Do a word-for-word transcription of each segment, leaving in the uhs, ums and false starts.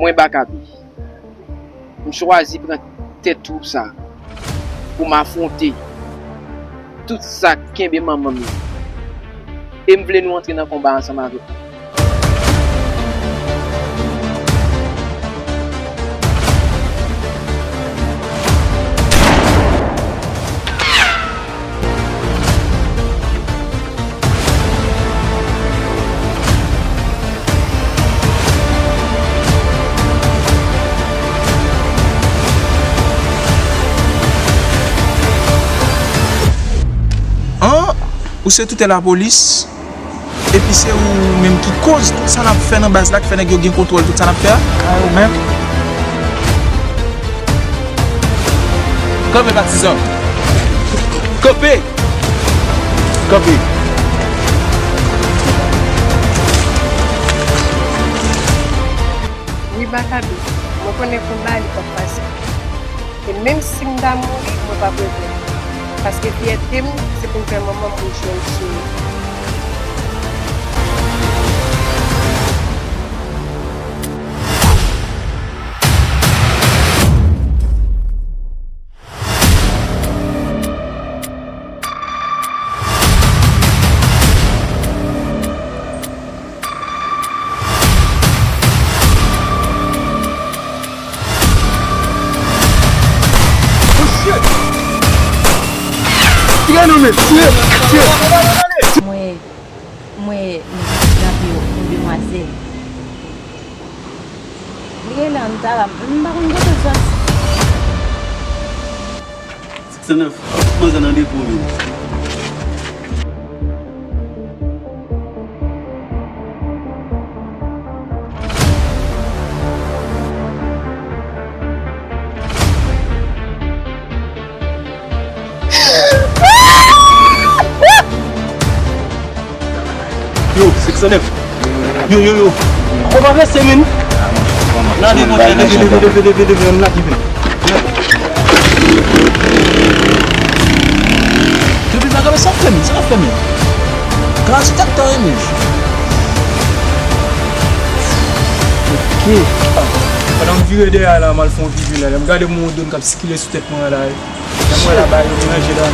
Mwen Bakabe, m chwazi pran tèt twoup sa pou m afwonte tout sa k kenbe manman m yo. E m vle nou antre nan konba ansanm avèk mwen. An, ou se toutè lapolis? Epi se ou menm ki koz tout sa n ap fè nan baz la, ki fè nèg yo gen kontwòl tout sa n ap fè a? Ay, ou menm. Kanpe, patizan! Kanpe! Kanpe! Wi, Bakabe, mwen konnen konba li p ap fasil. E menm si m ta mouri, mwen p ap regrèt. Paske fyète m, se pou m fè manman m yon jèn souri. Tire nou, men, tire, tire. Mwen, mwen, m frape yon demwazèl. Li gen lè m ta la, m pa konn kote l soti. Six nèf, manzè nan depo, men. Yo, six nèf. Yo, yo, yo. Ou pa prese, men. N ale, monchè, leve, leve, leve, leve, leve, n lage, men. Depi Bakabe, sa fè, men, sa fè, men. Gras tèt tan, men. Ok. Pandan m vire dèyè la, m al fè yon vizyon la, m gade moun done k ap sikile sou tèt mwen la. Lè m wè la, bagay yo melanje la.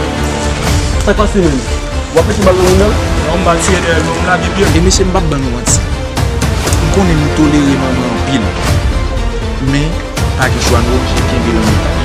Sa k pase menm? W ap mete bal nan moun nan? Non, m pa tire dèyè l, non, m lage pye m. E mesye, m p ap ban nou manti. M konnen nou tolere manman anpil. Men, pa gen chwa, nou oblije kenbe l andedan.